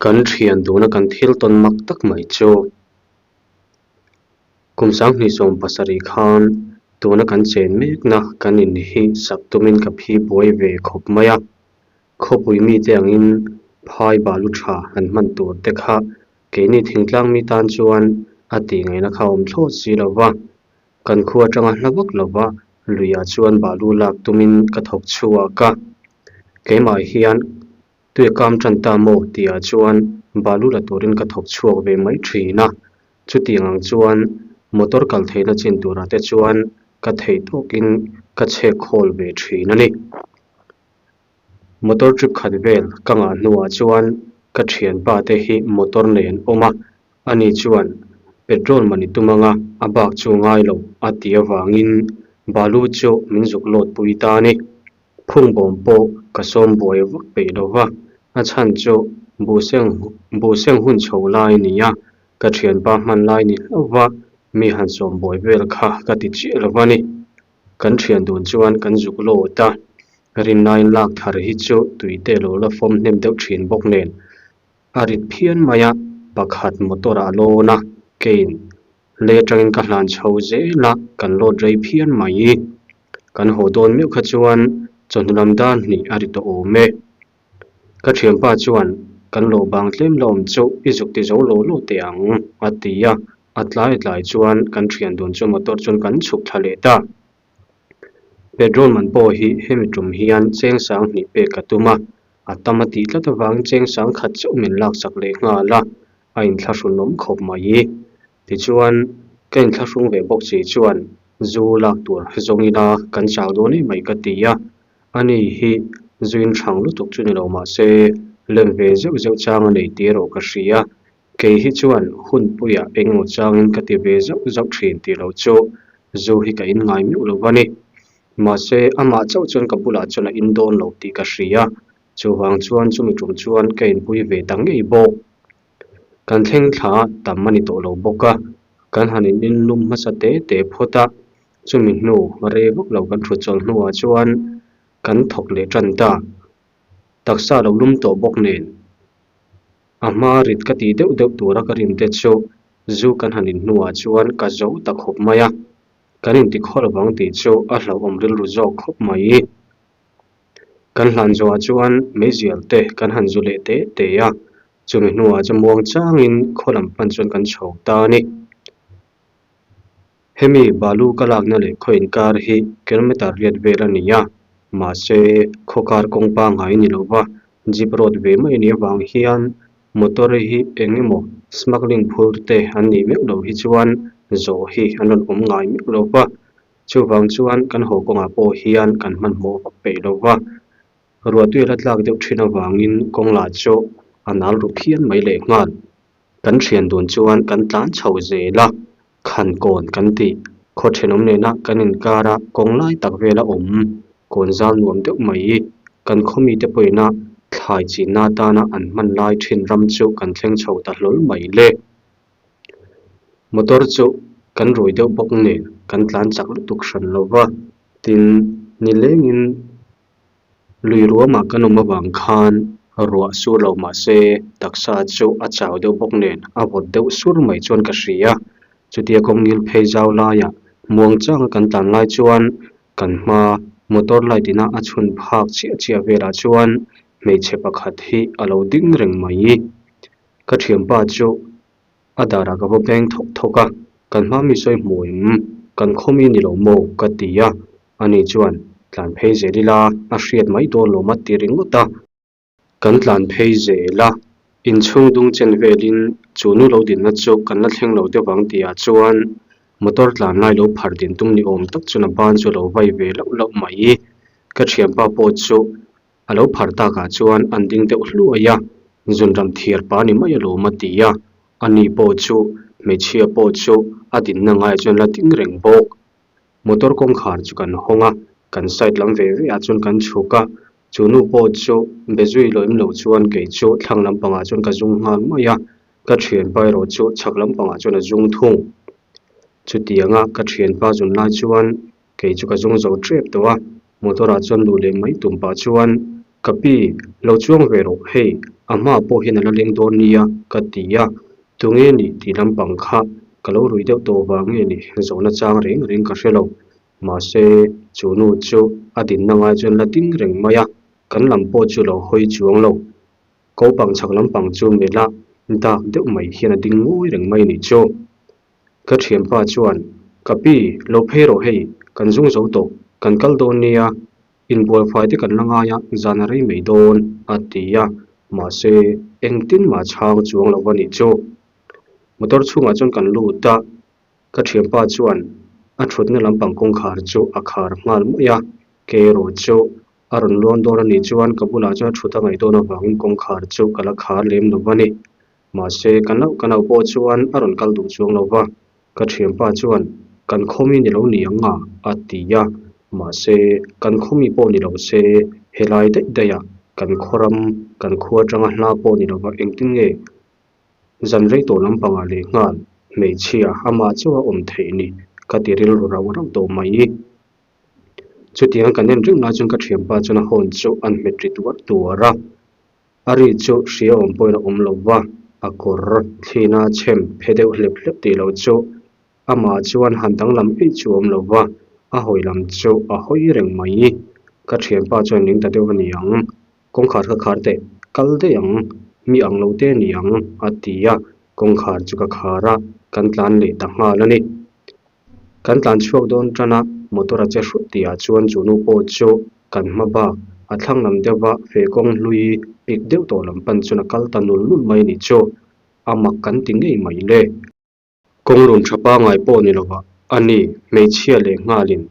Kan thian duna kan thil tawn mak tak mai chu kum 2017 khan tuna kan chen mekna kan in hi sak tumin ka phi buai ve khawp mai a. Khawpui mite angin phai balu tha han hman tur te kha keini thingtlang mi tan chuan a tih ngaihna kha a awm thlawt si lo va. Kan khua atanga hla vak lova luiah chuan balu lak tumin ka thawk chhuak a, keimah hian tui a kam tan ta maw tihah chuan balu la turin ka thawk chhuak ve mai thin a, chutiang ang chuan motor kal theihna chin turah te chuan ka theih tawkin ka chhek khawl ve thin a ni. Motor trip khat vel ka ngah hnuah chuan ka thianpa te hi motor nei an awm a, ani chuan petrol man i tum anga a bak chu ngai lo a ti avangin balu chu min zuk lawt pui ta a ni. Phungbawm pawh ka sawm buai vak peih lo va, a chhan chu buhseng buhseng hun chho lai a ni a, ka thianpa hman lai ni hlauh va mi han sawm buai vel kha ka ti chiah lo va ni. Kan thian dun chuan kan zuk lawt a, rinnain lak thar hi chu tuite lo la fawm hnem deuh thin bawk nen a rit phian mai a, pakhat motor ah lawn a, kein lei atangin ka hlan chho zel a, kan load rei phian mai. Kan haw dawn meuh kha chuan chawhnu lam dan hnih a ri tawh awm e. Ka thianpa chuan kan lo bang tlem la awm chu i zuk ti zo lo lo teh ang a ti a, a tlai tlai chuan kan thian dun chu motor chuan kan chhuk thla leh ta. Petrol man pawh hi hemi tum hian cheng 2000 pek ka tum a, a tam a tih tlat avangin cheng 10,000 chauh min laksak leh nghal a, a inthlahrun awm khawp mai. Tichuan ka inthlahrung ve bawk si chuan zu lak tur zawng ila kan chau dawn em mai ka ti a, Ani hi zuin hrang lutuk chu ni lo mah se lem ve zeuh zeuh chang a nei tih erawh ka hria. Kei hi chuan hunpuiah engemaw changin ka ti ve zauh zauh thin tih loh chu zu hi ka in ngai meuh lo va ni. Mahse amah chauh chuan ka bulah chuan a in dawn lo tih ka hria. Chuvang chuan chumi tum chuan ka inpui ve ta ngei bawk. Kan thleng thla tam a ni tawh lo bawk a, kan han in inlum hmasa te te phawt a, chumi hnu rei vak lo kan thut chawlh hnuah chuan kan thawk leh tan ta. Taksa lo lum tawh bawk nen a hma rit ka tih deuh deuh tura ka rin te chu zu kan han in hnuah chuan ka zo ta khawp mai a, kan inti khawl vang tih chu a hlauhawm rilru zawk khawp mai. Kan hlan zawhah chuan meizial te kan han zu leh te te a, chumi hnuah chuan muang changin khaw lam pan chuan kan chho ta a ni. Hemi balu ka lakna leh khaw inkar hi kilometer riat vel a ni a, mahse khaw kar kawng pangngai ni lova jeep road ve mai a nih avang hian motor hi eng emaw smuggling phur te an nih meuh loh hi chuan zawh hi an rawn awm ngai meuh lova. Chuvang chuan kan haw kawngah pawh hian kan hmanhmawh vak peih lo va, ruahtui a la tlak deuh thin avangin kawng lah chu a nal ru phian mai leh nghal. Kan thian dun chuan kan tlan chho zel a, khan kawn kan tih khaw thenawm nena kan inkar a kawng lai tak vela awm kawn zal nuam deuh mai. Kan khaw mite pawhin a thlai chinna atana an hman lai thin ram chu kan thleng chho ta hlawl mai le. Motor chu kan rui deuh bawk nen kan tlan chak lutuk hran lo va, tin nilengin lui ruamah kan awm avang khan ruah sur lo mah se taksa chu a chau deuh bawk nen a vawt deuh sur mai chuan ka hria. Chutia kawng ngil phei zau laiah muang changa kan tlan lai chuan kan hma motor light ina a chhun phak chiah chiah velah chuan hmeichhe pakhat hi a lo ding reng mai. Ka thianpa chu a darah ka va beng thawk thawk a, kan hma mi sawi hmu em? Kan khaw mi ni lo maw? ka ti a, ani chuan tlan phei zel ila a hriat mai dawn lo ma ti ringawt a. Kan tlan phei zel a, inchhung dung chen velin chu nu lo dinna chu kan la thleng lo deuh ang tihah chuan motor tlan lai lo phar din tum ni awm tak chuan a ban chu a lo vai ve lauh lauh mai. Ka thianpa pawh chu A lo phar takah chuan an ding deuh hluai a, zunram thiar pa ni mai alawm a ti a, ani pawh chu hmeichhia pawh chu a dinna ngaiah chuan la ding reng bawk. Motor kawngkhar chu kan hawng a, kan side lam ve ve ah chuan kan chhuk a, chu nu pawh chu be zui lawim lo chuan kei chu thlang lampangah chuan ka zung nghal mai a, ka thianpa erawh chu chhak lampangah chuan a zung thung. Chutianga ka thianpa zun lai chuan Kei chu ka zawng zo tep tawh a, motor ah chuan luh leh mai tum pah chuan, Ka pi, lo chuang ve rawh, hei, A hmaah pawh hian a la leng dawn nia ka ti a, tunge nih tih lampang kha ka lo rui deuh tawh vang nge ni zawhna chang reng reng ka hre lo. Mahse, chu nu chu a dinna ngai chuan la ding reng mai a, kan lam pawh chu lo hawi chuang lo. Ko pang chhak lampang chu melh a, dak deuh mai hian a ding ngawi reng mai nih chu. Ka thianpa chuan, Ka pi, lo phei rawh hei, kan zung zo tawh, kan kal dawn nia, inbual fai te kan la ngai a, zan a rei mai dawn, a ti a, mahse, engtin mah chhang chuang lo va nih chu. Motor chhungah chuan kan lut a, ka thianpa chuan a thutna lampang kawngkhar chu a khar nghal mai a, ke erawh chu a rawn luang dawn a nih chuan ka bulah chuan a thut a ngaih dawn avangin kawngkhar chu ka la khar lem lo va ni. Mahse, ka nauh ka nauh pawh chuan a rawn kal duh chuang lo va, ka thianpa chuan, Kan khawmi ni lo ni ang a, a ti a. Mahse, kan khawmi pawh ni lo se, helai daih daih ah kan khawram, kan khua atanga hla pawh ni lo va engtin nge zan rei tawh lampangah leh nghal hmeichhia amah chauh a awm theih ni ka ti rilru rauh rauh tawh mai. Chutiang kan en reng lai chuan ka thianpa chuan a hawn chu an hmet ri tuar tuar a. A ri chu hria awm pawhin a awm lo va, a kawr thlina chhem phe deuh hlep hlep tih loh chu amah chuan han danglam eih chu a awm lo va, a hawi lam chu a hawi reng mai. Ka thianpa chuan ning ta deuh a ni ang, kawngkhar ka khar teh, kal daih ang, mi ang lo te a ni ang, a ti a, kawngkhar chu ka khar a, kan tlan leh ta nghal a ni. Kan tlan chhuak dawn tan a, motor a che hrut tihah chuan chu nu pawh chu kan hma bak a thlang lam deuhva feh kawng hlui pik deuh tawh lam pan chuan a kal ta nul nul mai a nih chu. A mak kan ti ngei mai le. Kawng lun tha pangai pawh ni lovah a ni, hmeichhia leh nghalin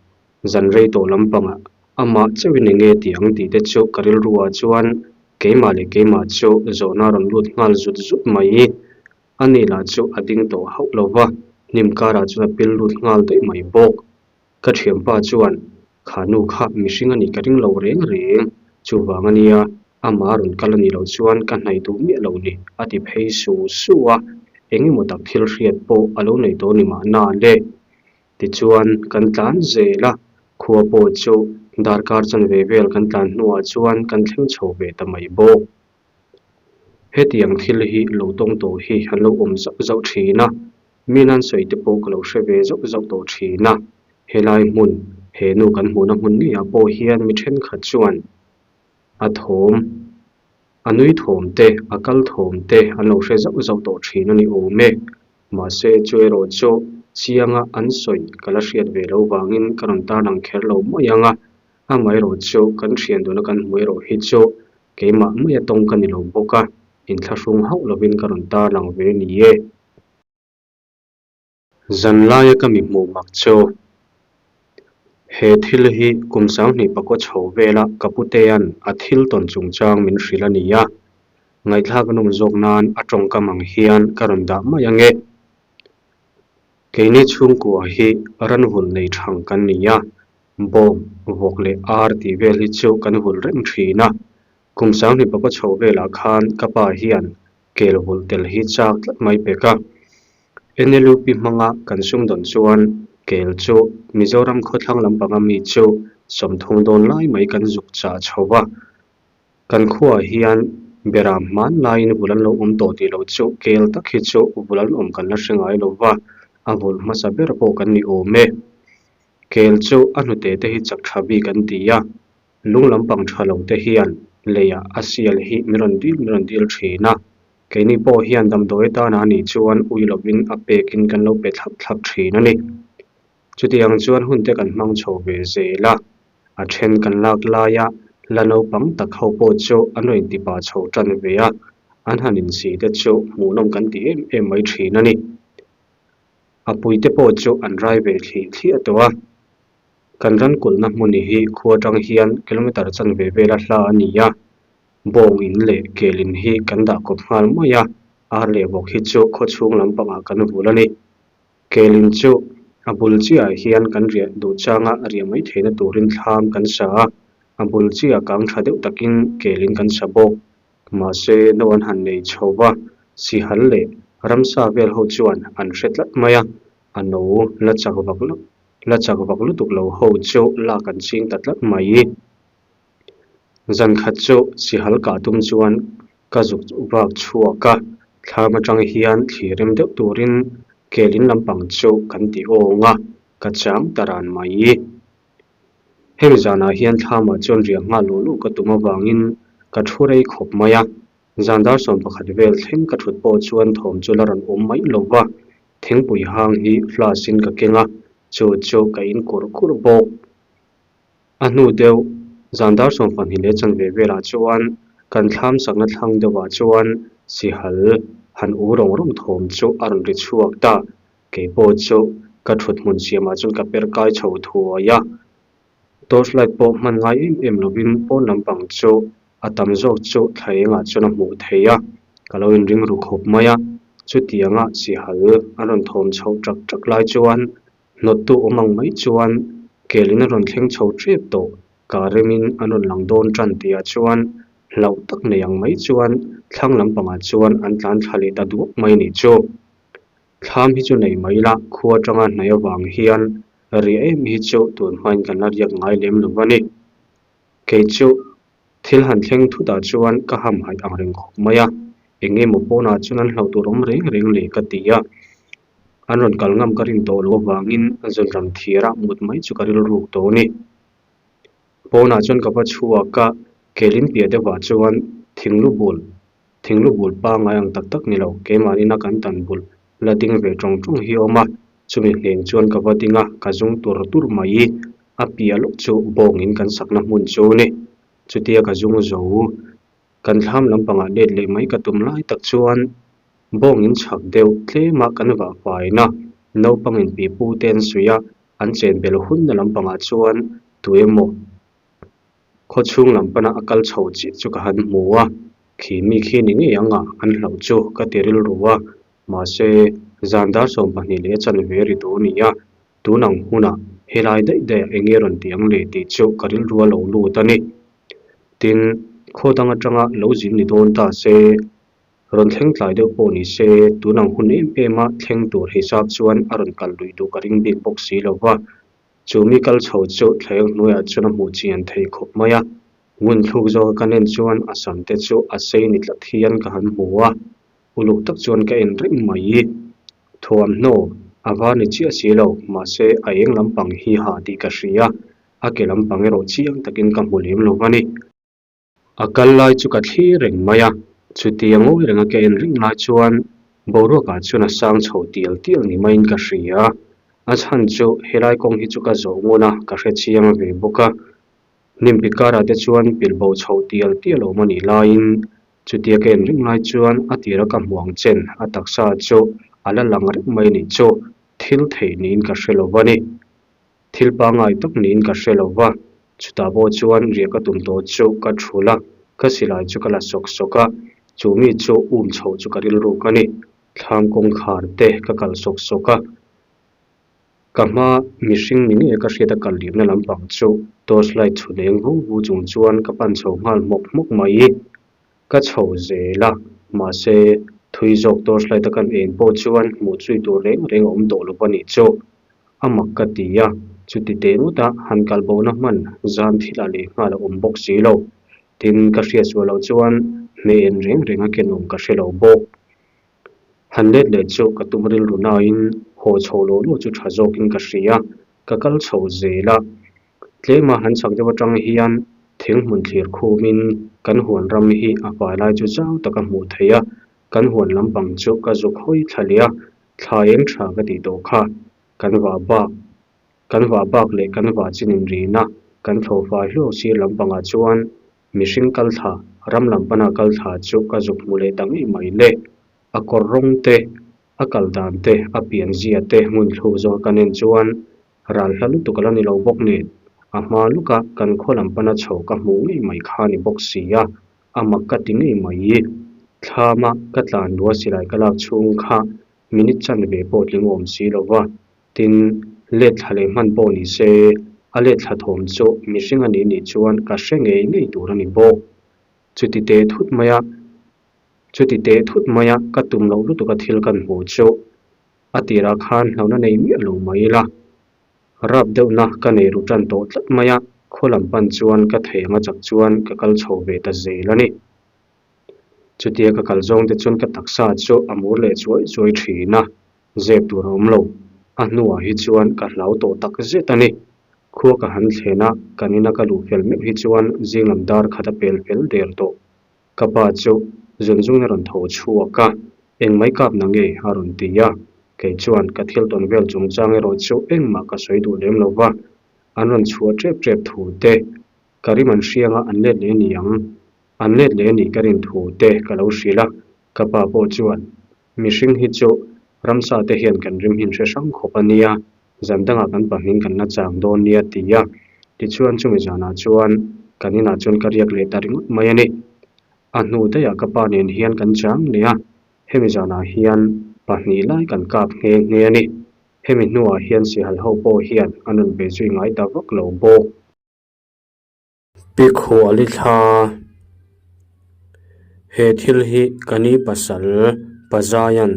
zan rei tawh lampangah amah chauhin eng nge tih ang tih te chu ka rilru ah chuan keimah leh keimah chu zawhna a rawn lut nghal zut zut mai. A ni lah chu a ding tawh hauh lo va, hnim karah chuan a pil lut nghal daih mai bawk. Ka thianpa chuan, Kha nu kha mihring a nih ka ring lo reng reng, chuvang a nia, amah a rawn kal a nih loh chuan ka hnaih duh miah lo ni, a ti phei su su a, eng emaw tak thil hriat pawh a lo nei tawh ni mahna le. Tichuan, kan tlan zel a, khua pawh chu darkar chanve vel kan tlan hnuah chuan kan thleng chho ve ta mai bawk. Hetiang thil hi lo tawng tawh hi an lo awm zauh zauh thin a, mi nan sawi te pawh ka lo hre ve zauh zauh tawh thin a. Helai hmun, he nu kan hmuhna hmun ngeiah pawh hian mi thenkhat chuan a thawm, a nui thawm te, a kal thawm te an lo hre zauh zauh tawh thin a ni awm e. Mahse, chu erawh chu chianga an sawi ka la hriat ve lo vangin ka rawn tarlang kher lo mai ang a, amaherawh chu kan thian duna kan hmuh erawh hi chu Keimah maia tawng ka ni lo bawk a, inthlahrung hauh lovin ka rawn tarlang ve ni e. Zanlaia ka mi hmuh mak chu he thil hi kum sanghnih pakua chho vela ka putea'n a thil tawn chungchang min hrilh a ni a, ngaihthlak a nawm zawk nan a tawngkam ang hian ka rawn dah mai ang e. Keini chhungkua hi ranvul nei thang kan ni a, Bawng, vawk leh ar tih vel hi chu kan vulh reng thin a. Kum sanghnih pakua chho velah khan ka pa hian kel vulh tel hi chak tlat mai pek a. NLUP hmanga kan sumdawn chuan kel chu Mizoram khawthlang lampanga mi chu 30 dawn lai mai kan zuk chah chho va. Kan khuaah hian beram hmanlaiin vul an lo awm tawh tih loh chu kel tak hi chu vul an awm kan la hre ngai lo va, a vulh hmasa ber pawh kan ni awm e. Kel chu a hnute te hi chak tha bik an ti a, lung lampang tha lo te hian leiah a sial hi min rawn dil min rawn dil thin a, keini pawh hian damdawi atana a nih chuan ui lovin a pekin kan lo pe thlap thlap thin a ni. Chutiang chuan hun te kan hmang chho ve zel a, a then kan lak laia la naupang tak ho pawh chu an rawn inti pah chho tan ve a, an han insi te chu hmuhnawm kan ti em em mai thin a ni. A puite pawh chu an rai ve thli thliah tawh a. Kan ran kulhna hmun hi khua atang hian kilometre chanve vela hla a ni a, bawng in leh kel in hi kan dah kawp nghal mai a, ar leh vawk hi chu khaw chhung lampangah kan vul a ni. Kel in chu a bul chiahah hian kan riah duh changa riah mai theihna turin thlam kan sa a, a bul chiah kang tha deuh takin kel in kan sa bawk. Mahse, no an han nei chho va, sihal leh ramsa vel ho chuan an hre tlat mai a, a no la chak vak la chak vak lutuk lo ho chu lak an ching ta tlat mai. Zan khat chu sihal kah tum chuan Ka zuk vak chhuak a, thlam atang hian thli rem deuh turin kel in lampang chu kan ti awng a, ka chang ta ran mai. Hemi zanah hian thlamah chuan riah nghal luh luh ka tum avangin ka thu rei khawp mai a, zan dar 11 vel thleng ka thut pawh chuan thawm chu la rawn awm mai lo va, thingpui hang hi flask in ka keng a, chu chu ka in kurh kurh bawk. A hnu deuh zan dar 12 leh chanve velah chuan kan thlam sakna thlang deuhah chuan sihal han u rawng rawng thawm chu a rawn ri chhuak ta. Kei pawh chu ka thut hmun siamah chuan ka per kai chho thuai a, torch light pawh hman ngai em em lovin pawn lampang chu a tam zawk chu thla engah chuan a hmuh theih a, ka lo inring ru khawp mai a. Chutianga sihal an rawn thawm chhoh ṭak ṭak lai chuan hnawttu awm ang mai chuan kelin a rawn thleng chho ṭep tawh, ka remin an rawn lang dawn ṭan tihah chuan hlauh tak nei ang mai chuan thlang lampangah chuan an tlan thla leh ta duak mai a nih chu. Thlam hi chu nei mai la, khua atanga hnaih avang hian riah em hi chu tun hmain kan la riak ngai lem lo va ni. Kei chu thil han thleng thutah chuan ka hamhaih ang reng khawp mai a, eng emaw pawnah chuan an hlauh tur awm reng reng le ka ti a. An rawn kal ngam ka rin tawh loh avangin zunram thirah mut mai chu ka rilruk tawh a ni. Pawnah chuan ka va chhuak a, kelin piah deuhah chuan thinglu bul Thinglu bul pangngai ang tak tak ni lo, keimahni na kan tan bul la ding ve tawng tawng hi a awm a, chumi hleng chuan ka va ding a, ka zung tur tur mai i, a piah lawk chu bawngin kan sakna hmun chu ni. Chutia ka zung zo, kan thlam lampangah let leh mai ka tum lai tak chuan bawngin chhak deuh tlema kan vah faina naupangin pipu te an suih a, an chen bel hunna lampangah chuan tuemaw Khaw chhung lam pana a kal chho chiah chu ka han hmu a, khi mi khi ni ngei ang a, an hlauh chu ka ti rilru a, mahse zan dar 12 leh a chanve ri tur a ni a, tun ang hunah helai daih daih ah enge rawn ti ang le tih chu ka rilru a lo lut a ni. Tin, khaw dang atanga lo zin ni dawn ta se, rawn thleng tlai deuh pawh ni se, tun ang hun em em a thleng tur hisap chuan a rawn kal lui duh ka ring bik bawk si lo va, Chu mi kal chho chu thleng hnuaiah chuan a hmuh chian thei khawp mai a, ngun thluk zawka ka nen chuan a sam te chu a sei ni tlat hian ka han hmu a, uluk tak chuan ka en reng mai. Thuamhnaw a var ni chiah si lo, mahse a eng lampang hi ha tih ka hria, a ke lampang erawh chiang takin ka hmu lem lo va ni. A kal lai chu ka thlir reng mai a, chutia ngawi renga ka en reng lai chuan boruakah chuan a sang chho tial tial ni maiin ka hria. A chhan chu helai kawng hi chu ka zawh ngun a, ka hre chiang ve bawk a. Hnimpi karah te chuan pilh bo chho tial tial awm a nih laiin chutia ka en reng lai chuan a tira ka hmu ang chen a taksa chu a la lang reng mai a nih chu thil theih niin ka hre lo va ni. Thil pangngai tak niin ka hre lo va, chutah pawh chuan riah ka tum tawh chu ka thul a, ka silai chu ka la sawk sawk a, chu mi chu um chhoh chu ka rilruk a ni. Thlam kawngkhar te ka kal sawk sawk a, ka hma mihring ni ngei ka hriat a kal liamna lampang chu torch light chhun eng vu vu chung chuan ka pan chho nghal hmawk hmawk mai. Ka chho zel a, mahse thui zawk torchlight a kan en pawh chuan hmuh chui tur reng reng a awm tawh lo va nih chu. A mak ka ti a, chuti teh ngawt a han kal bona hman zan thil ah leh nghal a awm bawk si lo. Tin, ka hriat sual loh chuan hmeh en reng reng a ken awm ka hre lo bawk. Han let leh chu ka tum rilru nain haw chho lo lo chu tha zawkin ka hria, ka kal chho zel a. Tlema han chak deuh atang hian thing hmun thlir khumin kan huan ram hi a fai lai chu zau tak a hmuh theih a, kan huan lampang chu ka zuk hawi thla leh a, thla eng tha ka tih tawh kha. Kan vah bak, kan vah bak leh kan vah chin inrina kan thlawh fai hluau sir lampangah chuan mihring kal thla, ram lam pana kal thla chu ka zuk hmu leh ta ngei mai le. A kawr rawng te, a kal dan te, a pian zia te hmun thluk zawk a kan en chuan Ral hla lutuk a la ni lo bawk nen, a hma luka kan khaw lam pana chho ka hmuh ngei mai kha a ni bawk si a, a mak ka ti ngei mai. Thlama ka tlan lua silai ka lak chhung kha minute chanve pawh tling awm si lo va, tin, let thla leh hman pawh ni se, a let thla thawm chu mihring a nih nih chuan ka hre ngei ngei tur a ni bawk. Chuti teh thut maia, chuti teh thut maia ka tum loh lutuka thil kan hmuh chu A tirah khan hlauhna nei miah lo mai ila, rap deuhna ka nei ru tan tawh tlat mai a, khaw lam pan chuan ka thei anga chak chuan ka kal chho ve ta zel a ni. Chutia ka kal zawng te chuan ka taksa chu a mur leh chuai chuai thin a, zep tur a awm lo. A hnuah hi chuan ka hlau tawh tak zet a ni. Khua ka han thlen a, kan ina ka luh fel meuh hi chuan zinglam dar khat a pel fel der tawh. Ka pa chu zun zungin a rawn tho chhuak a, Engmai kap na nge? a rawn ti a. Kei chuan ka thil tawn vel chungchang erawh chu engmah ka sawi duh lem lo va, an rawn chhuah tep tep thu te, ka rim an hrianga an let leh ni ang, an let leh ni ka rin thu te ka lo hrilh a. Ka pa pawh chuan, Mihring hi chu ramsa te hian kan rim hin hre hrang khawp a nia, zan dangah kan pahnih kan la chang dawn nia ti a. Tichuan chumi zanah chuan kan inah chuan ka riak leh ta ringawt mai a ni. A hnu daihah ka pa nen hian kan chang leh a, hemi zanah hian pahnih lai kan kap nghe nghe a ni. Hemi hnuah hian sihal ho pawh hian an rawn bei zui ngai ta vak lo bawk. Pi Khuali thla He thil hi ka ni pasal Pazaian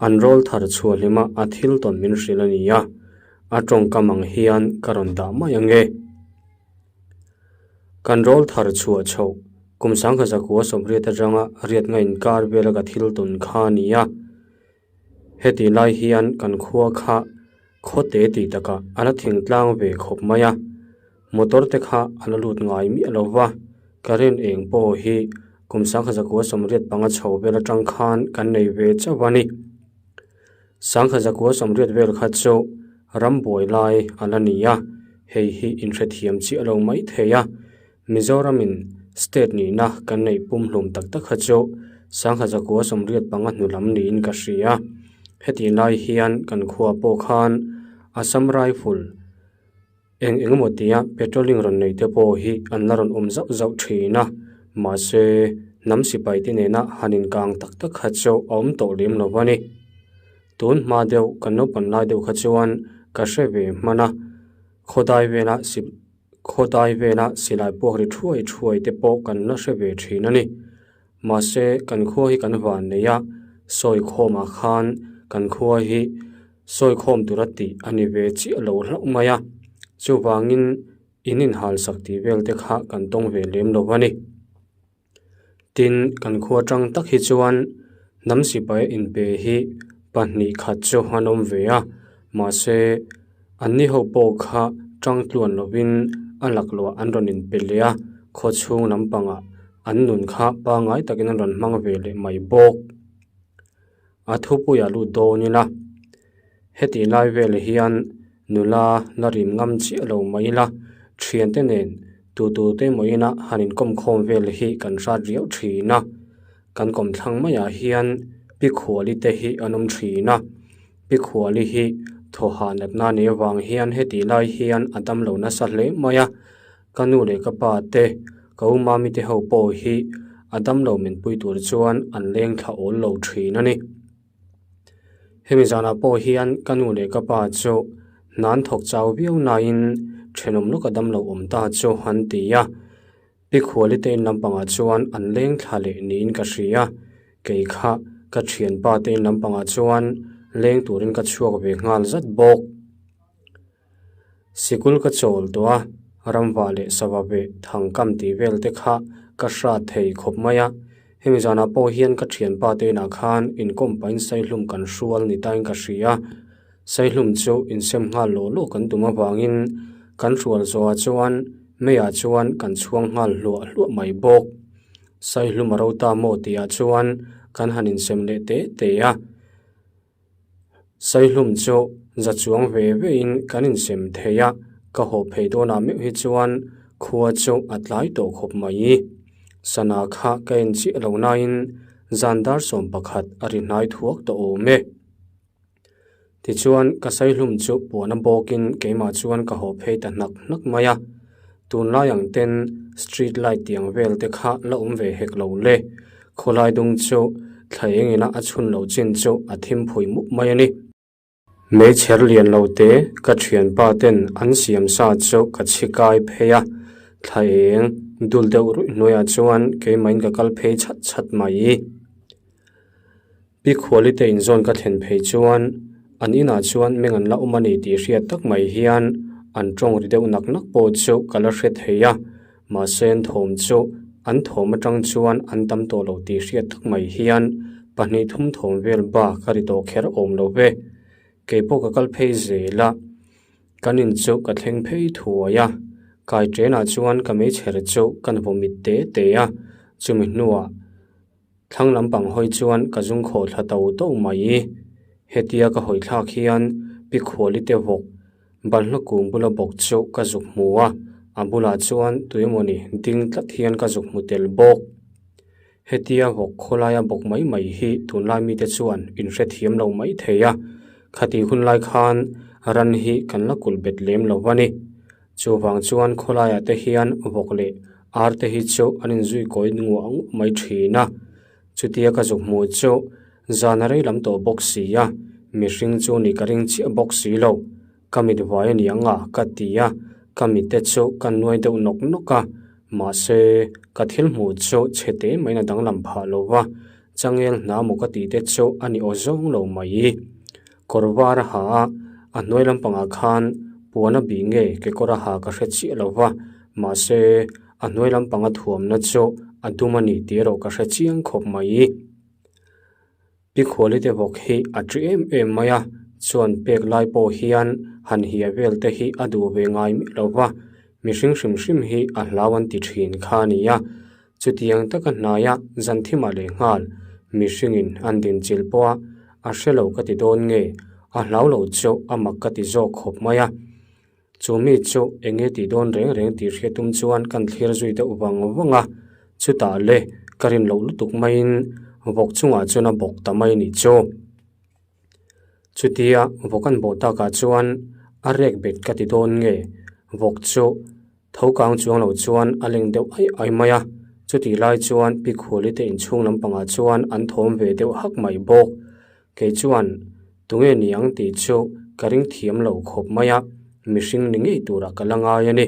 an rawl thar chhuah hlima a thil tawn min hrilh a ni a, a tawngkam ang hian ka rawn dah mai ang e. Kan rawl thar chhuah chhoh kum sangkhat zakua sawmriat atanga riat nga inkar vela ka thil tawn kha a ni a. Heti lai hian kan khua kha khawte tih takah a la thingtlang ve khawp mai a, motor te kha a la lut ngai miah lo va, current eng pawh hi kum sangkhat zakua sawmriat panga chho vel atang khan kan nei ve chauh a ni. Sangkhat zakua sawmriat vel kha chu ram buai lai a la ni a, hei hi inhrethiam chiah lo mai thei a. Mizoramin state nihna kan neih pumhlum tak tak kha chu sangha zakua sawmriat panga hnu lam niin ka hria. Hetih lai hian kan khua pawh khan Assam Rifle eng eng emaw tia patrolling rawn nei te pawh hi an la rawn awm zauh zauh thin a, mahse hnam sipai te nena han inkang tak tak kha chu a awm tawh lem lo a ni. Tun hma deuh kan naupan lai deuh kha chuan ka hre ve hman a, khawdai vela sip. Khawdai vela silai puak ri thuai thuai te pawh kan la hre ve thin a ni. Mahse, kan khua hi kan van nei a, sawi khawmah khan kan khua hi sawi khawm tura tih a ni ve chiah lo hlauh mai a. Chuvangin, in inhal sak tih vel te kha kan tawng ve lem lo a ni. Tin, kan khua tang tak hi chuan hnam sipai inpe hi pahnih khat chu an awm ve a, mahse anni ho pawh kha tang tluan lovin a laklawh an rawn inpe leh a, khaw chhung lampangah an nun kha pangngai takin an rawn hmang ve leh mai bawk. A thupuiah lut dawn ila, hetih lai vel hian nula la rim ngam chiah lo mai ila, thiante nen tu tu te emaw ina han inkawm khawm vel hi kan hrat riau thin a, kan kawm thlang maiah hian pi khuali te hi an awm thin a, pi khuali hi thawhah natna nei avang hian hetih lai hian a dam lo nasa hle mai a. Ka nu leh ka pa te, ka u mami te ho pawh hi a damlo min pui tur chuan an leng thla awl lo thin a ni. Hemi zanah pawh hian ka nu leh ka pa chu hna an thawk chau viau nain thenawm lawk a damlo awm ta chu an ti a. Pi Khuali te in lampangah chuan an leng thla leh niin ka hria. Kei kha ka thianpa te in lampangah chuan leng turin ka chhuak ve nghal zat bawk. Sikul ka chawl tawh a, ramva leh sava veh thangkam tih vel te kha ka hrat thei khawp mai a. Hemi zanah pawh hian ka thianpa te inah khan inkawm pahin saihlum kan hrual ni tain ka hria. Saihlum chu insem nghal lawh lawh kan tum avangin kan hrual zawhah chuan meiah chuan kan chhuang nghal hluah hluah mai bawk. Saihlum a ro ta maw tihah chuan kan han insem leh te te a. Saihlum chu za chuang ve ve in kan insem thei a, ka haw phei dawnah meuh hi chuan khua chu a tlai tawh khawp mai. Sana kha ka en chiah lo nain zan dar 11 a ri hnai thuak tawh awm e. Tichuan ka saihlum chu puan a bawkin keimah chuan ka haw phei ta hnak hnak mai a, tunlai ang ten street light tiang vel te kha la awm ve hek lo le. Khawlai dung chu thla eng ina a chhun loh chin chu a thim phui mup mai a ni. Meichher lian lo te ka thianpa ten an siam sa chu ka chhi kai phei a, thla eng dul deuh ruih hnuaiah chuan keimahin ka kal phei chhat chhat mai. Pi Khuali te inzawn ka thlen phei chuan an inah chuan meng an la awm a ni tih hriat tak mai hian an tawng ri deuh nak nak pawh chu ka la hre thei a, mahse an thawm chu. An thawm atang chuan an tam tawh lo tih hriat tak mai hian pahnih thum thawm vel bak a ri tawh kher awm lo ve. Kei pawh ka kal phei zel a, kan in chu ka thleng phei thuai a. Kai ṭenah chuan ka meichher chu ka vawmit te te a, chumi hnuah Thlang lampang hawi chuan ka zung khawh thla to to mai. Hetia ka hawi thlak hian Pi Khuali te vawk balhla kung bula bawk chu ka zuk hmu a, a bulah chuan tuemawni ding tlat hian ka zuk hmu tel bawk. Hetia vawk khawlaia bawk mai mai hi tunlai mite chuan in hrethiam lo mai thei a, khatih hunlai khan ran hi kan la kulh bet lem lo a ni. Chuvang chuan khawlaiah te hian vawk leh ar te hi chu an inzui kawi nguah nguah mai thin a. Chutia ka zuk hmuh chu zan a rei lam tawh bawk si a, mihring chu ni ka ring chiah bawk si lo. Ka mit vai a ni ang a ka ti a, ka mit te chu ka nuai deuh nawk nawk a, mahse ka thil hmuh chu chhe te maiin a danglam phah lo va, changel hna maw ka tih te chu a ni aw zawng lo mai. Kawr var a ha a, a hnuai lampangah khan puan a bih nge kekawr a ha ka hre chiah lo va, mahse a hnuai lampanga thuamna chu a dum a ni tih erawh ka hre chiang khawp mai. Pi Khuali te bawk hi a ṭi em em mai a, chuan pek lai pawh hian han hia vel te hi a duh ve ngai miah lo va, mihring hrim hrim hi a hlau an ti ṭhin kha a ni a. Chutiang taka hnaia zan thimah leh nghal mihringin an din chilh pawh a, a hre lo ka ti dawn nge, a hlau lo chu a mak ka ti zawk khawp mai a. Chu mi chu eng nge tih dawn reng reng tih hriat tum chuan kan thlir zui deuh vang vang a, chutah le ka rin loh lutuk maiin vawk chungah chuan a bawk ta mai nih chu. Chutia vawk an bawh takah chuan a rek bet ka ti dawn nge, vawk chu Tho kang chuang lo chuan a leng deuh aih aih mai a, chutih lai chuan Pi Khuali te inchhung lampangah chuan an thawm ve deuh hak mai bawk. Kei chuan tunge ni ang tih chu ka ring thiam lo khawp mai a, mihring ni ngei turah ka la ngai a ni.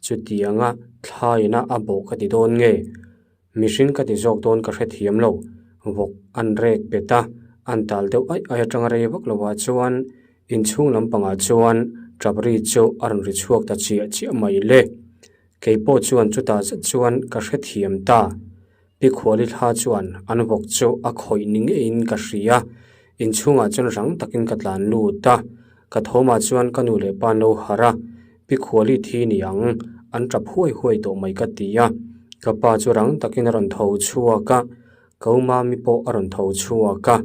Chutianga thlaina a bawh ka ti dawn nge? Mihring ka ti zawk dawn ka hrethiam lo, vawk an rek bet a, an tal deuh aih aih atanga rei vak lovah chuan inchhung lampangah chuan tap ri chu a rawn ri chhuak ta chiah chiah mai le. Kei pawh chuan chutah zet chuan ka hrethiam ta. Pi Khuali thla chuan an vawk chu a khawih ni ngeiin ka hria, inchhungah chuan rang takin ka tlan lut a, ka thawmah chuan ka nu leh pa an lo harh a, Pi Khuali thi ni ang, an tap huai huai tawh mai ka ti a. Ka pa chu rang takin a rawn tho chhuak a, ka u mami pawh a rawn tho chhuak a,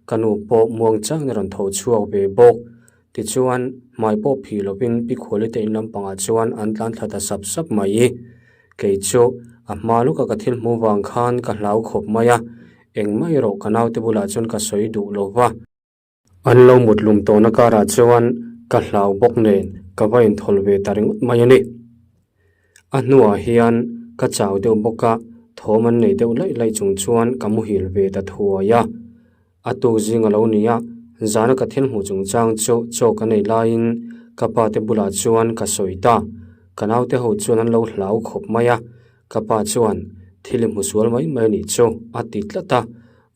ka nu pawh muang changin a rawn tho chhuak ve bawk. Tichuan, hmai pawh phih lovin Pi Khuali te in lampangah chuan an tlan thla ta sap sap mai. Kei chu a hma lawka ka thil hmuh vang khan ka hlau khawp mai a, engmah erawh ka naute bulah chuan ka sawi duh lo va. An lo mut lum tawhna karah chuan ka hlau bawk nen ka va inthawl ve ta ringawt mai a ni. A hnuah hian ka chau deuh bawk a, thawm an nei deuh laih laih chung chuan ka muhil ve ta thuai a. A tuk zing a lo ni a, zana ka thil hmuh chungchang chu chaw ka nei laiin ka pa te bulah chuan ka sawi ta. Ka naute ho chuan an lo hlau khawp mai a, ka pa chuan thil i hmu sual mai mai a nih chu a ti tlat a.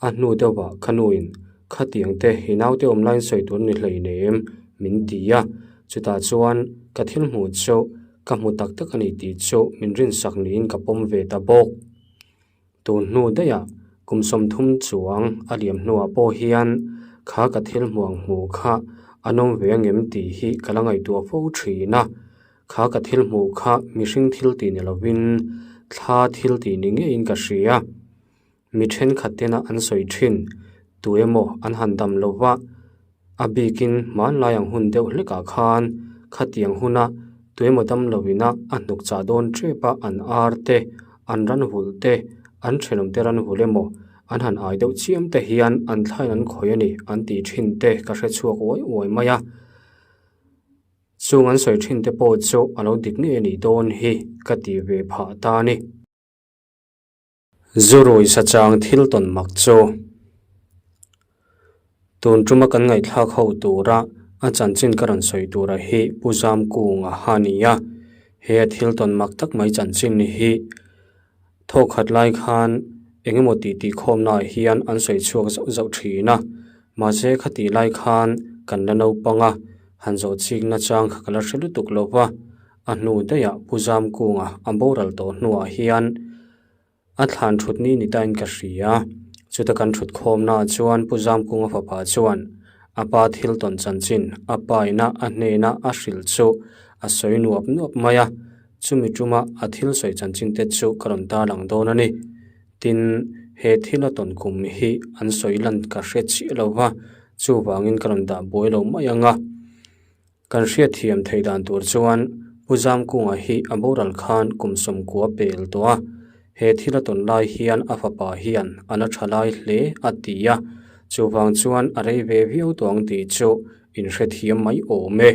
A hnu deuhah ka nuin, Khatiang te i naute awm laiin sawi tur ni hleinem, min ti a. Chutah chuan ka thil hmuh chu ka hmu tak tak a ni tih chu min rinsak niin ka pawm ve ta bawk. Tun hnu daihah kum 30 chuang a liam hnuah pawh hian kha ka thil hmuh ang hmuh kha a nawm ve angem tih hi ka la ngaihtuah fo thin a. Kha ka thil hmuh kha mihring thil tih ni lovin thla thil tih ni ngeiin ka hria. Mi thenkhat tena an sawi thin, tu emaw an han dam lo va, a bikin hmanlai ang hun deuh hlekah khan khatiang huna tu emaw dam lo ina a hnuk chah dawn tep a an ar te, an ran vulh te, an thenawm te ran vulh emaw an han ai deuh chiam te hian an thlain an khawih a ni an tih thin te ka hre chhuak uai uai mai a. Chung an sawi thin te pawh chu a lo dik ngei a nih dawn hi ka ti ve phah ta a ni. Zurui sachang thil tawn mak chu tun tuma kan ngaihthlak ho tura a chanchin ka rawn sawi tura hi Pu Zamkunga a ni a, he a thil tawn mak tak mai chanchin hi thawkhat lai khan eng emaw tih tih khawmnaah hian an sawi chhuak zauh zauh thin a, mahse khatih lai khan kan la naupang a, han zawh chikna chang kha ka la hre lutuk lo va. A hnu daihah Pu Zamkunga a boral tawh hnuah hian. A thlan thut ni ni tain ka hria. Chuta kan thut khawmnaah chuan Pu Zamkunga fapa chuan a pa thil tawn chanchin a paina a hnena a hrilh chu a sawi nuap nuap mai a. Chumi tuma a thil sawi chanchin te chu ka rawn tarlang dawn a ni. Tin, he thil a tawn kum hi an sawi lan ka hre chiah lo va, chuvangin ka rawn dah buai lo mai ang a. Kan hriatthiam theih dan tur chuan Pu Zamkunga hi a boral khan kum sawmkua pel tawh a, he thil a tawn lai hian a fapa hian a la tha lai hle a ti a, chuvang chuan a rei ve viau tawh ang tih chu inhrethiam mai awm e.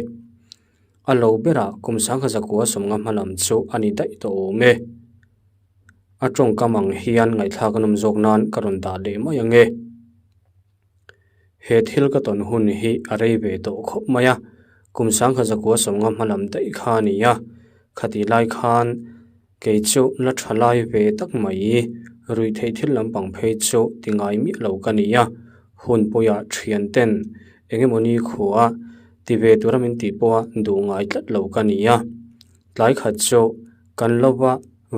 A lo berah kum sangha zakua sawmnga hma lam chu a ni daih tawh awm e. A tawngkam ang hian ngaihthlak a nawm zawk nan ka rawn dah leh mai ang e. He thil ka tawn hun hi a rei ve tawh khawp mai a, kum sangha zakua sawmnga hma lam daih kha a ni a, khatih lai khan kei chu la tha lai ve tak mai, ruihtheih thil lampang phei chu ti ngai miah lo ka ni a, hun puiah thian ten eng emaw ni khua ti ve tura min tih pawha duh ngai tlat lo ka ni a, tlai khat chu kan lova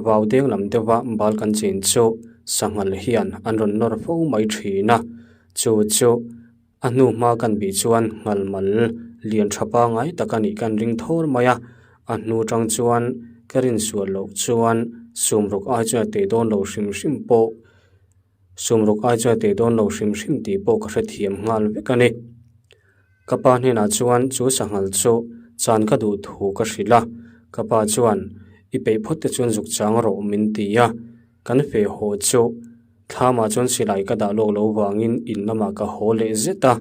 Vau deng lam deuha bal kan chin chu sanghal hian an rawn nawr fo mai thin a, chu chu a hnu hma kan bih chuan nghal mal lian tha pangai tak a nih kan ring thawr mai a, a hnu tang chuan ka rinsual loh chuan sumruk ai chuan a tei dawn lo hrim hrim pawh sumruk ai chuan a tei dawn lo hrim hrim tih pawh ka hrethiam nghal vek a ni. Ka pa hnenah chuan chu sanghal chu chan ka duh thu ka hrilh a, ka pa chuan i peih phawt te chuan zuk chang rawh min ti a, kan feh haw chu thlamah chuan silai ka dah lawk lo vangin in lamah ka haw leh zet a,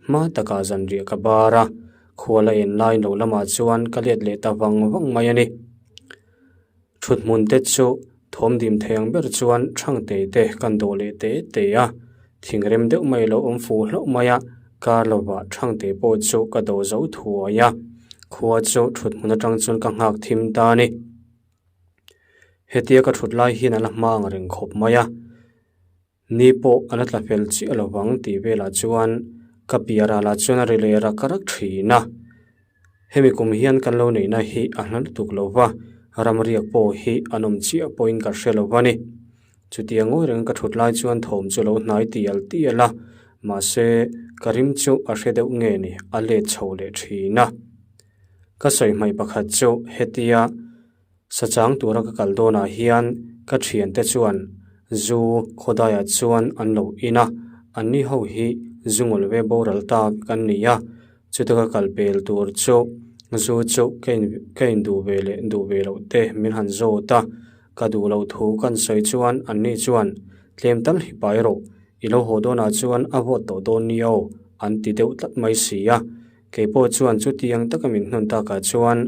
hma takah zanriah ka bar a, khual a en lai lo lamah chuan ka let leh ta vang vang mai a ni. Thuthmun te chu thawm dim thei ang ber chuan Thangtei te kan dawh leh te te a, thingrem deuh mai lo awm fuh hlauh mai a, kar lovah Thangtei pawh chu ka dawh zo thuai a, khua chu thuthmun atang chuan ka nghak thim ta a ni. Hetia ka thut lai hian a la hma ang reng khawp mai a. Ni pawh a la tla fel chiah lo vang tih velah chuan ka piah ralah chuan a ri leh rak rak thin a. Hemi kum hian kan lo neihna hi a hla lutuk lo va, ramriak pawh hi an awm chiah pawhin ka hre lo va ni. Chutia ngawi reng ka thut lai chuan thawm chu lo hnai tial tial a, mahse ka rim chu a hre deuh nge ni a let chho leh thin a. Ka sawi hmaih pakhat chu hetia. Sachang tura ka kal dawnah hian ka thiante chuan zu khawdaiah chuan an lo in a, anni ho hi zu ngawlh ve boral ta vek an ni a, chuta ka kal pel tur chu zu chu ka in ka in duh ve leh duh ve loh te min han zawt a, ka duh loh thu kan sawi chuan anni chuan tlem tal hi pai rawh, i lo haw dawnah chuan a vawt tawh dawn nia aw an ti deuh tlat mai si a. Kei pawh chuan chutiang taka min hnawn takah chuan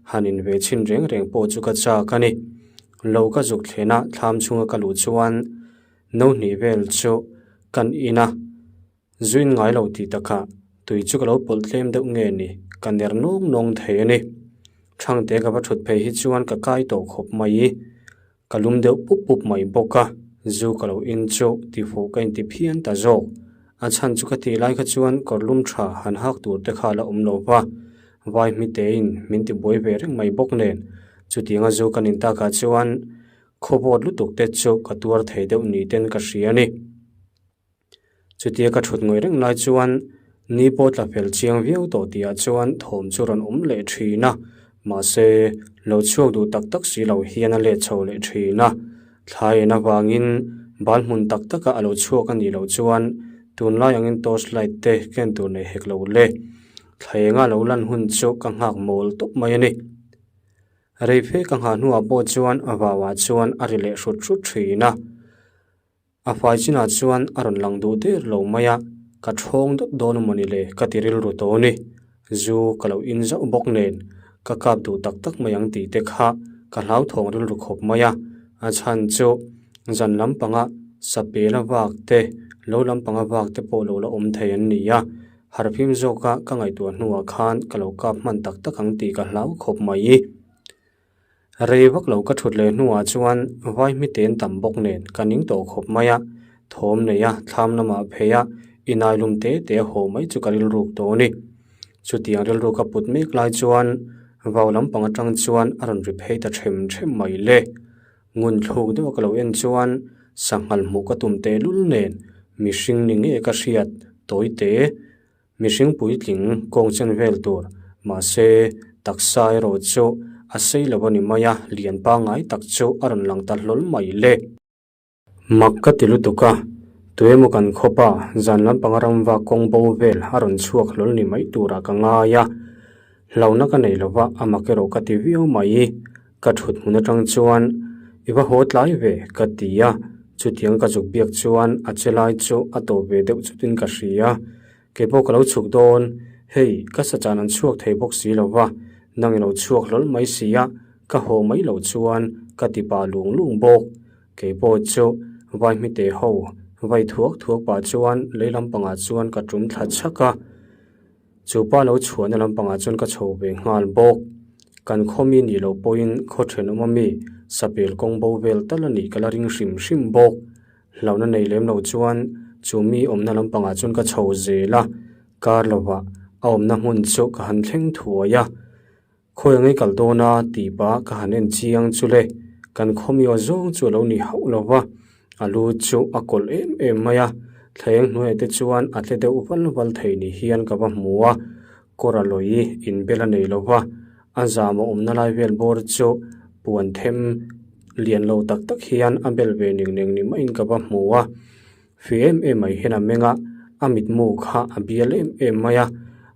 han in ve chhin reng reng pawh chu ka chak a ni. Lo ka zuk thlen a thlam chhunga ka luh chuan no hnih vel chu kan in a, zuin ngai lo tih takah tui chu ka lo pawlh tlem deuh nge ni ka ner nawng nawng thei a ni. Thangte ka va thut phei hi chuan ka kai tawh khawp mai. Ka lum deuh pup pup mai bawk a, zu ka lo in chu tifuh ka inti phian ta zawk. A chhan chu ka tih lai kha chuan kawr lum tha han hak tur te kha la awm lo va, vai hmitein min ti buai ve reng mai bawk nen. Chutianga zu kan in takah chuan khawvawt lutuk te chu ka tuar thei deuh ni ten ka hria a ni. Chutia ka thut ngawih reng lai chuan ni pawh tla fel chiang viau tawh tihah chuan thawm chu rawn awm leh thin a, mahse lo chhuak duh tak tak si lo hian a let chho leh thin a. Thlai en avangin bal hmun tak taka a lo chhuak a nih loh chuan tunlai angin torch light te ken tur nei hek lo le. Thlaenga lo lan hun chu ka nghak mawl tawp mai a ni. Rei fe ka nghah hnuah pawh chuan a vauah chuan a ri leh hrut hrut thin a. A fai chinah chuan a rawn lang duh der lo mai a, ka thawng dawt dawn a mawni le ka ti rilru tawh a ni. Zu ka lo in zauh bawk nen ka kap duh tak tak mai ang tih te kha ka hlauthawng rilru khawp mai a, a chhan chu zan lampanga sapela vak te, lo lampanga vak te pawh lo la awm thei an ni a, harhfim zawka ka ngaihtuah hnuah khan ka lo kap hman tak tak ang tih ka hlau khawp mai. Rei vak lo ka thut leh hnuah chuan vai hmiten tam bawk nen ka ning tawh khawp mai a, thawm nei a, thlam lamah phei a, inai lum te te a haw mai chu ka rilruk tawh a ni. Chutiang rilru ka put mek lai chuan vau lampang atang chuan a rawn ri phei ta them them mai le. Ngun thluk deuh a ka lo en chuan sanghal hmuh ka tum tehlul nen mihring ni nge ka hriat tawi te. Mihring puitling kawng chen vel tur mahse taksa erawh chu a sei lo a ni mai a, lian pangngai tak chu a rawn lang ta hlawl mai le. Mak ka ti lutuk a, tuemaw kan khawpa zan lampanga ramva kawng bo vel a rawn chhuak hlawl ni mai turah ka ngai a, hlauhna ka nei lova a mak erawh ka ti viau mai. Ka thut hmun atang chuan i va haw tlai ve ka ti a, chutiang ka zuk biak chuan a che lai chu a tawp ve deuh chutin ka hria. Kei pawh ka lo chhuk dawn, hei ka sachan an chhuak thei bawk si lo va, nang i lo chhuak hlawl mai si a, ka haw mai loh chuan ka ti pah lung lung bawk. Kei pawh chu vai hmite ho vai thuak thuak pah chuan lei lampangah chuan ka tum thla chhak a. Chu pa lo chhuahna lampangah chuan ka chho ve nghal bawk. Kan khaw mi nih loh pawhin khaw thenawm ami sapel kawng bo vel tal a nih ka la ring hrim hrim bawk. Hlauhna nei lem lo chuan chu mi awmna lampangah chuan ka chho zel a, kar lovah a awmna hmun chu ka han thleng thuai a. Khawi ang i kal dawn a tih pah ka han en chiang chu le, kan khawmiaw zawng chu a lo ni hauh lo va, a lu chu a kawlh em em mai a, thleng hnuaiah te chuan a tle deuh val val thei ni hian ka va hmu a, kawr a lawi inbel a nei lo va, a zam a awmna lai vel bawr chu puan them lian lo tak tak hian a bel ve ning neng ni maiin ka va hmu a. Fih em em mai hian a meng a, a mitmu kha a bial em em mai a,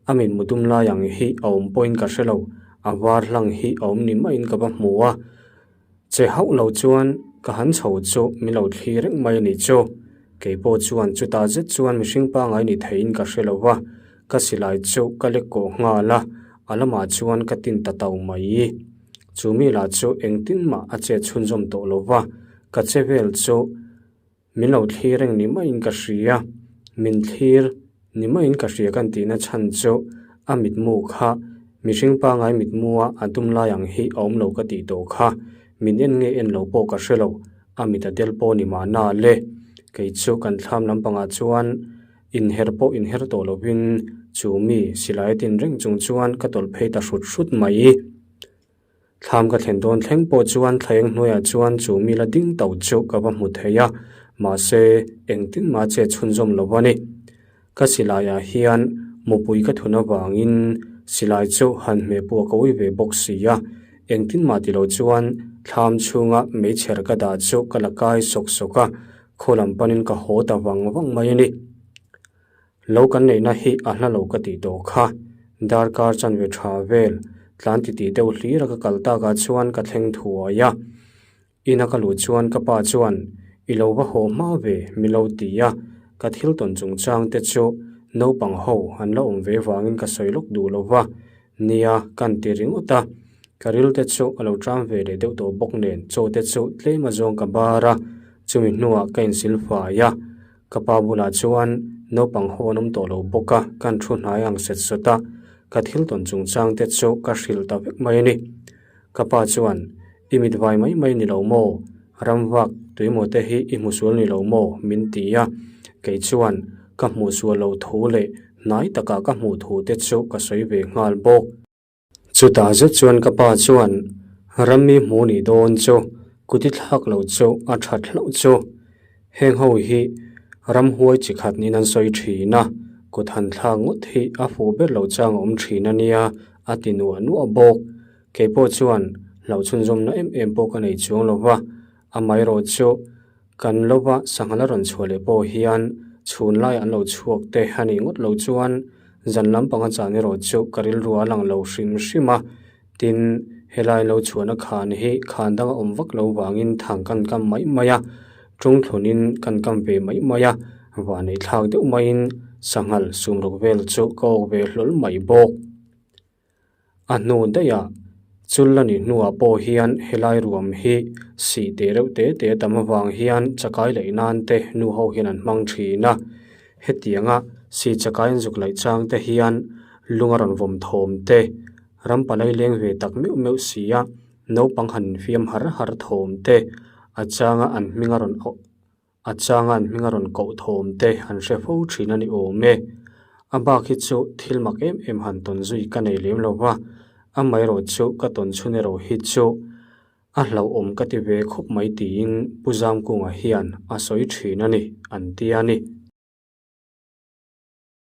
a mitmu dum lai ang hi a awm pawhin ka hre lo, a var hlang hi a awm ni maiin ka va hmu a, che hauh lo chuan ka han chho chu min lo thli reng mai a ni chu. Kei pawh chuan chutah zet chuan mihring pangngai ni theiin ka hre lo va, ka silai chu ka lek kawh nghal a, a lamah chuan ka tin ta tau mai. Chu mi lah chu engtin mah a chet chhunzawm tawh lo va, ka che vel chu. Min lo thlir reng ni maiin ka hria, min thlir ni maiin ka hria kan tihna chhan chu a mitmu kha mihring pangngai mitmua a dum lai ang hi a awm lo ka tih tawh kha, min en nge en lo pawh ka hre lo, a mit a del pawh ni mahna le. Kei chu kan thlam lampangah chuan inher pawh inher tawh lovin chu mi silai a tin reng chung chuan ka tawlh phei ta hrut hrut mai. Thlam ka thlen dawn thleng pawh chuan thlaeng hnuaiah chuan chu mi la ding tauh chu ka va hmu thei a, mahse engtin mah che chhunzawm lo a ni. Ka silaiah hian mupui ka thun avangin silai chu han hmeh pawh ka ui ve bawk si a, engtin mah ti lo chuan thlam chhunga meichher ka dah chu ka la kai sawk sawk a, khaw lam panin ka haw ta vang vang mai a ni. Lo kan neihna hi a hla lo ka tih tawh kha. Darkar chanve tha vel tlan titih deuh hlir a ka kal takah chuan ka thleng thuai a. Ina ka luh chuan ka pa chuan i lo va haw hma ve mi lo ti a, ka thil tawn chungchang te chu naupang ho an la awm ve vangin ka sawi lawk duh lo va, nia kan ti ringawt a. Ka ril te chu a lo tang ve leh deuh tawh bawk nen chaw te chu tlem azawng ka bar a, chumi hnuah ka insil fai a. Ka pa bulah chuan naupang ho an awm tawh lo bawk a, kan thu hnai ang set sawt a, ka thil tawn chungchang te chu ka hrilh ta vek mai a ni. Ka pa chuan, I mit vai mai mai ni lo maw? Ramvak tuimaw te hi i hmusual ni lo maw? min ti a, kei chuan ka hmuhsual lo thu leh hnai takah ka hmuh thu te chu ka sawi ve nghal bawk. Chutah zet chuan ka pa chuan rammi hmu nih dawn chu kuti thlak lo chu a that hlauh chu. Heng ho hi ramhuai chi khat niin an sawi thin a, kut han thlak ngawt hi a fuh ber lo chang a awm thin a nia a ti nuah nuah bawk. Kei pawh chuan hlauh chhunzawmna em em pawh ka nei chuang lo va, amaherawh chu kan lova sangha la rawn chhuah leh pawh hian chhun lai an lo chhuak te a nih ngawt lo chuan zan lampanga chan erawh chu ka rilru a lang lo hrim hrim a, tin helai lo chhuahna khan hi khan dang a awm vak lo vangin thang kan kam mai mai a, tungthlunin kan kam ve mai mai a, vanei thlak deuh maiin sanghal sumruk vel chu ka awk ve hlawl mai bawk. A hnu daihah chul a nih hnuah pawh hian helai ruam hi sih teh reuh te te a tam avang hian chakai laih nan te nu ho hian an hmang thin a, hetianga sih chakai an zuk laih chang te hian lung a rawn vawm thawm te, ram palai leng ve tak meuh meuh si a, naupang han infiam har har thawm te, a changa an hming a rawn auh. A changa an hming a rawn koh thawm te an hre fo thin a ni awm e. A bak hi chu thil mak em em han tawn zui ka nei lem lo va, amaherawh chu ka tawn chhun erawh hi chu. A hlauhawm ka ti ve khawp mai tiin Pu Zamkunga hian a sawi thin a ni, an ti a ni.